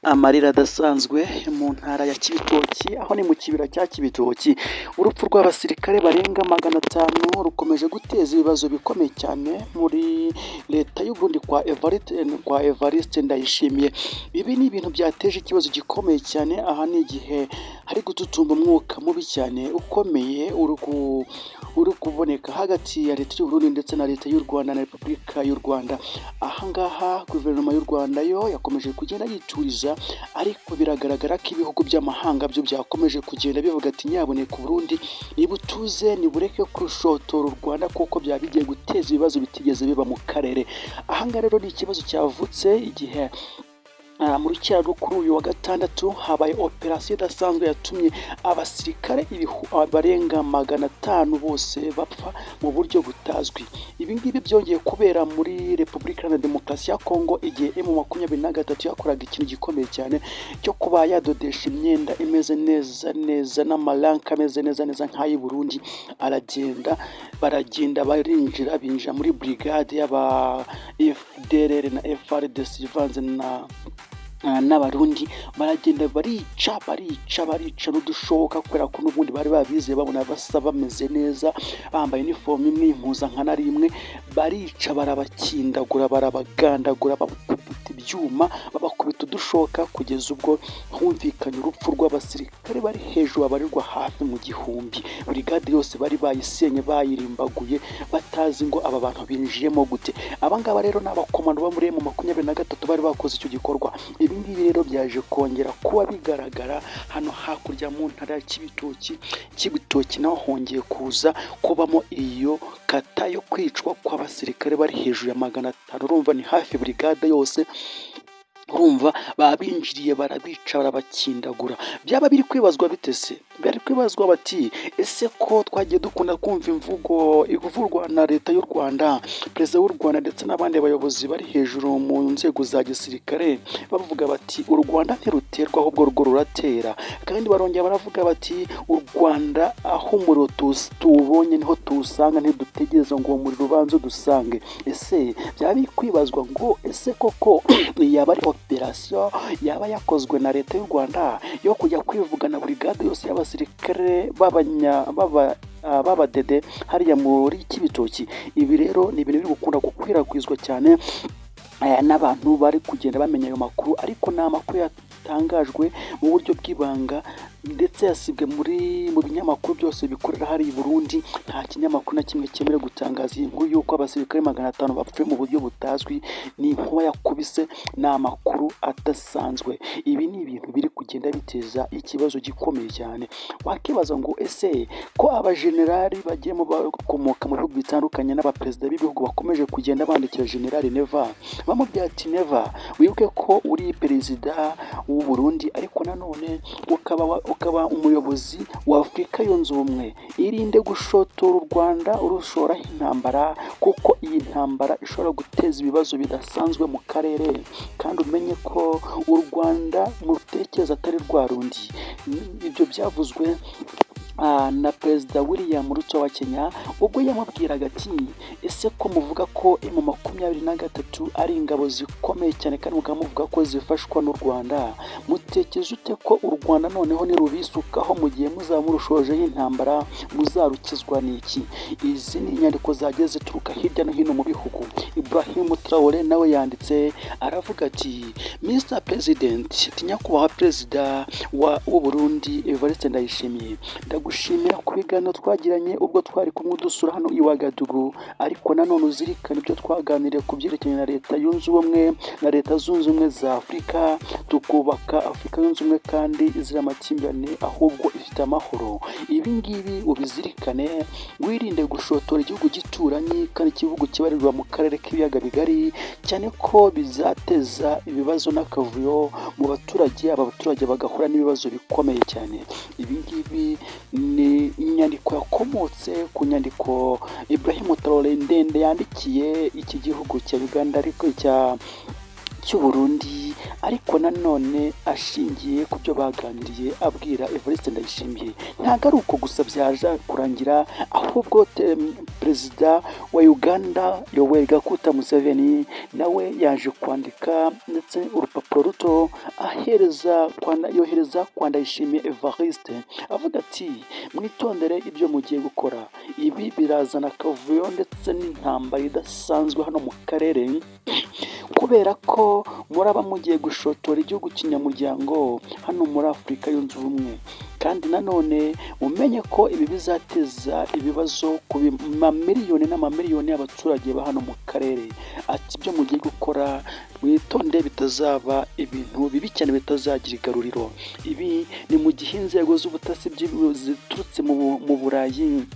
Amarira adasanzwe mu ntara ya Kibitoki, aho ni mu kibira cya Kibitoki. Urupfu rw'abasirikare barenga 500 rukomeje guteza ibibazo bikomeye cyane muri leta y'Uburundi kwa Evariste Ndayishimiye. Ibi ni ibintu byateje ikibazo gikomeye cyane, aha ni igihe hari gututumba umwuka mubi cyane ukomeye uri kuboneka hagati ya leta y'Uburundi ndetse na leta y'u Rwanda na Repubulika y'u Rwanda. Aha ngaha guverinoma y'u Rwanda yo yakomeje kugenda yituriza, ariko biragaragara ko ibihugu by'amahanga byo byakomeje kugenda bivuga ati: "Nyaboneka Burundi nibutuze, nibureke kushotora u Rwanda kuko byaba bigiye guteza ibibazo bitigeze biba mu karere." Aha ngaha rero ni ikibazo cyavutse igihe mu rukera rwo kuri uyu wa gatandatu habaye operasiyo idasanzwe yatumye abasirikare barenga 500 bose bapfa mu buryo butazwi. Ibi ngibi byongeye kubera muri Repubulika Iharanira Demokarasi ya Kongo, igihe M23 yakoraga ikintu gikomeye cyane cyo kuba yadodesha imyenda imeze neza neza n'amaranka ameze neza neza nk'ay'i Burundi, aragenda, baragenda barinjira, binjira muri brigade y'aba FDLR na FARDC ivanze na n'Abarundi, baragenda barica, barica, barica n'udushoboka, kubera ko n'ubundi bari babizeye, babona basa bameze neza, bambaye inifomu imwe, impuzankano ari imwe. Barica, barabakindagura, barabagandagura, babakubita ibyuma, babakubita udushoka, kugeza ubwo humvikanye urupfu rw'abasirikare bari hejuru babarirwa hafi mu 1000. Brigade yose bari bayisenye, bayirimbaguye, batazi ngo aba bantu binjiyemo gute. Aba ngaba rero ni abakomando bo muri M23 bari bakoze icyo gikorwa. Ibi ngibi rero byaje kongera kuba bigaragara hano hakurya mu ntara ya Kibitoki. Kibitoki naho hongeye kuza kubamo iyo kata yo kwicwa kw'abasirikare bari hejuru ya 500. Urumva ni hafi brigade yose. Urumva babinjiriye, barabica, barabakindagura. Byaba biri kwibazwa bite se? Bari kwibazwa bati: "Ese ko twagiye dukunda kumva imvugo ivurwa na leta y'u Rwanda, perezida w'u Rwanda ndetse n'abandi bayobozi bari hejuru mu nzego za gisirikare bavuga bati 'U Rwanda ntiruterwa, ahubwo rwo ruratera', kandi barongera baravuga bati 'U Rwanda aho umuriro tuwubonye niho tuwusanga, ntidutegereza ngo uwo muriro ubanze udusange'?" Ese byaba biri kwibazwa ngo ese koko yaba ari operasiyo yaba yakozwe na leta y'u Rwanda yo kujya kwivugana burigade yose y'abasirikare b'abadede hariya muri Kibitoki? Ibi rero ni ibintu biri gukunda gukwirakwizwa cyane n'abantu bari kugenda bamenya ayo makuru, ariko ni amakuru yatangajwe mu buryo bw'ibanga, ndetse yasibwe mu binyamakuru byose bikorera hariya i Burundi. Nta kinyamakuru na kimwe cyemerewe gutangaza iyi nkuru y'uko abasirikare 500 bapfuye mu buryo butazwi. Ni inkuba yakubise, ni amakuru adasanzwe. Ibi ni ibintu biri kugenda biteza ikibazo gikomeye cyane. Wakibaza ngo ese ko abajenerali bagiye bakomoka mu bihugu bitandukanye n'abaperezida b'ibihugu bakomeje kugenda bandikira Generali Neva, bamubwira ati: "Neva, wibuke ko uri perezida w'u Burundi, ariko nanone ukaba umuyobozi wa Afurika Yunze Ubumwe, irinde gushotora u Rwanda urushoraho intambara, kuko iyi ntambara ishobora guteza ibibazo bidasanzwe mu karere, kandi umenye ko u Rwanda mutekereza atari rwa rundi." Ibyo byavuzwe na Perezida William Ruto wa Kenya, ubwo yamubwiraga ati: "Ese ko muvuga ko M23 ari ingabo zikomeye cyane, kandi mukaba muvuga ko zifashwa n'u Rwanda, mutekereza ute ko u Rwanda noneho nirubisukaho mu gihe muzaba murushojeho intambara, muzarukizwa n'iki?" Izi ni inyandiko zagiye zituruka hirya no hino mu bihugu. Ibrahim Traore nawe yanditse aravuga ati: "Mr President", ati: "Nyakubahwa Perezida w'u Burundi Evariste Ndayishimiye, ndagushimira ku biganiro twagiranye ubwo twari kumwe udusura hano i Ouagadougou, ariko nanone uzirikane ibyo twaganiriye ku byerekeranye na Leta Yunze Ubumwe na Leta Zunze Ubumwe za Afurika, tukubaka Afurika Yunze Ubumwe kandi izira amakimbirane, ahubwo ifite amahoro. Ibi ngibi ubizirikane, wirinde gushotora igihugu gituranyi kandi igihugu kibarirwa mu karere k'ibiyaga bigari, cyane ko bizateza ibibazo n'akavuyo mu baturage, aba baturage bagahura n'ibibazo bikomeye cyane." Ibi ngibi ni inyandiko yakomotse ku nyandiko Ibrahim Traore ndende yandikiye iki gihugu cya Uganda, ariko cya cy'u Burundi, ariko nanone ashingiye ku byo baganiriye abwira Evariste Ndayishimiye. Ntabwo ari uko gusa byaje kurangira, ahubwo Perezida wa Uganda Yoweri Kaguta Museveni nawe yaje kwandika ndetse urupapuro ruto ahereza yohereza kwa Ndayishimiye Evariste, avuga ati: "Mwitondere ibyo mugiye gukora, ibi birazana akavuyo ndetse n'intambara idasanzwe hano mu karere, kubera ko muraba mugiye gushotora igihugu kinyamuryango hano muri Afurika Yunze Ubumwe. Kandi nanone mumenye ko ibi bizateza ibibazo ku mamiliyoni n'amamiliyoni y'abaturage ba hano mu karere." Ati: "Ibyo mugiye gukora mwitonde, bitazaba ibintu bibi cyane, bitazagira igaruriro." Ibi ni mu gihe inzego z'ubutasi ziturutse mu Burayi,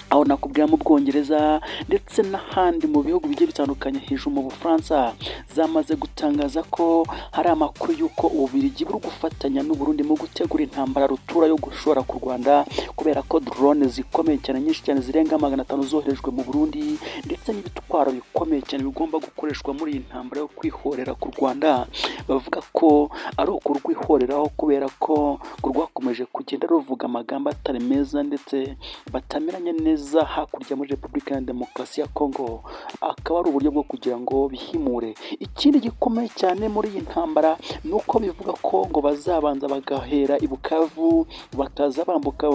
aho nakubwira mu Bwongereza ndetse n'ahandi mu bihugu bigiye bitandukanye, hejuru mu Bufaransa, zamaze gutangaza ko hari amakuru y'uko Ububiligi buri gufatanya n'Uburundi mu gutegura intambara rutura yo gushora ku Rwanda, kubera ko drone zikomeye cyane, nyinshi cyane, zirenga 500 zoherejwe mu Burundi, ndetse n'ibitwaro bikomeye cyane bigomba gukoreshwa muri iyi ntambara yo kwihorera ku Rwanda. Bavuga ko ari ukurwihoreraho kubera ko rwakomeje kugenda ruvuga amagambo atari meza, ndetse batameranye neza hakurya muri Repubulika ya Demokarasi ya Kongo, akaba ari uburyo bwo kugira ngo bihimure. Ikindi gikomeye cyane muri iyi ntambara ni uko bivuga ko ngo bazabanza bagahera i Bukavu, bakaza bambuka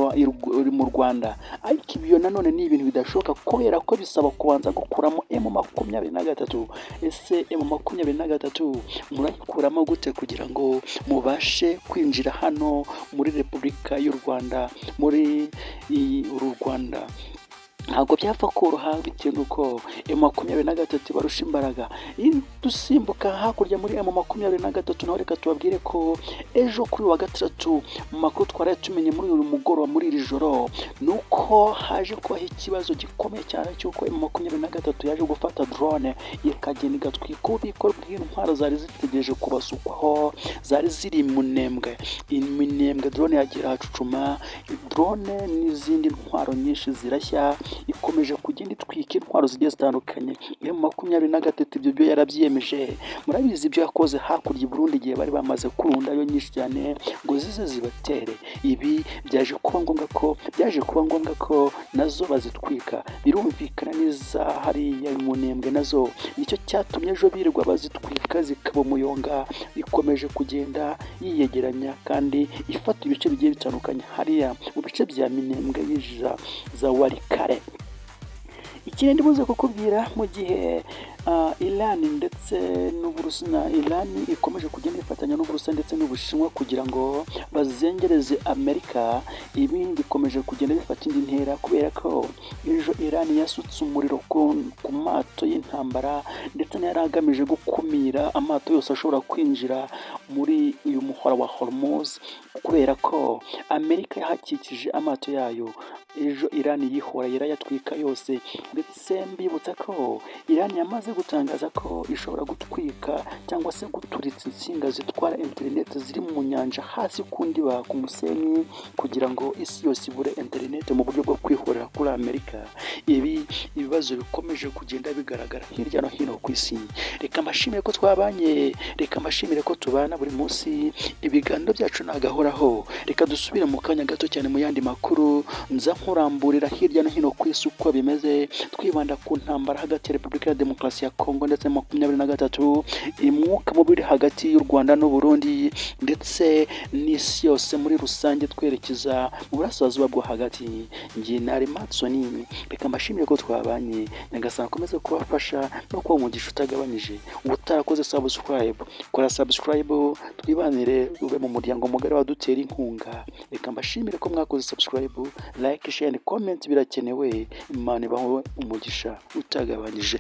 mu Rwanda, ariko ibyo nanone ni ibintu bidashoboka kubera ko bisaba kubanza gukuramo M23. Ese M23 murayikuramo gute kugira ngo mubashe kwinjira hano muri Repubulika y'u Rwanda, muri uru Rwanda? Ntabwo byapfa koroha bitewe n'uko M23 barusha imbaraga. Dusimbuka hakurya muri M23 naho, reka tubabwire ko ejo kuri wa gatandatu, mu makuru twari tumenye muri uyu mugoroba, muri iri joro, ni uko haje kubaho ikibazo gikomeye cyane cy'uko M23 yaje gufata drone, ikagenda igatwika ububiko bw'intwaro zari zitegereje kubasukwaho, zari ziri Minembwe. Iminembwe drone yagira hacucuma, drone n'izindi ntwaro nyinshi zirashya, ikomeje kugenda itwika intwaro zigiye zitandukanye. M23 ibyo byo yarabyiyemeje. Murabizi ibyo yakoze hakurya i Burundi igihe bari bamaze kurundayo nyinshi cyane ngo zize zibatere. Ibi byaje kuba ngombwa ko nazo bazitwika. Birumvikana neza, hariya mu Minembwe nazo nicyo cyatumye ejo birirwa bazitwika zikaba umuyonga. Ikomeje kugenda yiyegeranya kandi ifata ibice bigiye bitandukanye hariya mu bice bya Minembwe, yinjiza za Walikale. Ikindi ndibuze kukubwira, mu gihe Iran ndetse n'Uburusiya, Iran ikomeje kugenda ifatanya n'Uburusiya ndetse n'Ubushinwa kugira ngo bazengereze Amerika, ibi bikomeje kugenda bifata indi ntera, kubera ko ejo Iran yasutse umuriro ku mato y'intambara, ndetse yari agamije gukumira amato yose ashobora kwinjira muri uyu muhora wa Hormuz, kubera ko Amerika yahakikije amato yayo. Ejo Iran yihora irayatwika yose, ndetse mbibutsa ko Iran yamaze gutangaza ko ishobora gutwika cyangwa se guturitsa insinga zitwara interineti ziri mu nyanja hasi ku ndiba, ku musenyi, kugira ngo isi yose ibure interineti mu buryo bwo kwihorera kuri Amerika. Ibi ibibazo bikomeje kugenda bigaragara hirya no hino ku isi. Reka mbashimire ko twabanye, reka mbashimire ko tubana buri munsi, ibiganiro byacu nagahoraho. Reka dusubire mu kanya gato cyane mu yandi makuru, nza nkuramburira hirya no hino ku isi uko bimeze, twibanda ku ntambara hagati ya Repubulika ya Demokarasi ya Kongo ndetse na 23, umwuka mubi uri hagati y'u Rwanda n'Uburundi, ndetse n'isi yose muri rusange, twerekeza mu burasirazuba bwo hagati. Njye nari Matsoni, reka mbashimire ko twabanye. Nyagasani akomeze kubafasha no kuba umugisha utagabanyije. Utarakoze subscribe, kora subscribe, twibanire, ube mu muryango mugari wadutera inkunga. Reka mbashimire ko mwakoze subscribe, like, share and comment, birakenewe. Imana ibahe umugisha utagabanyije.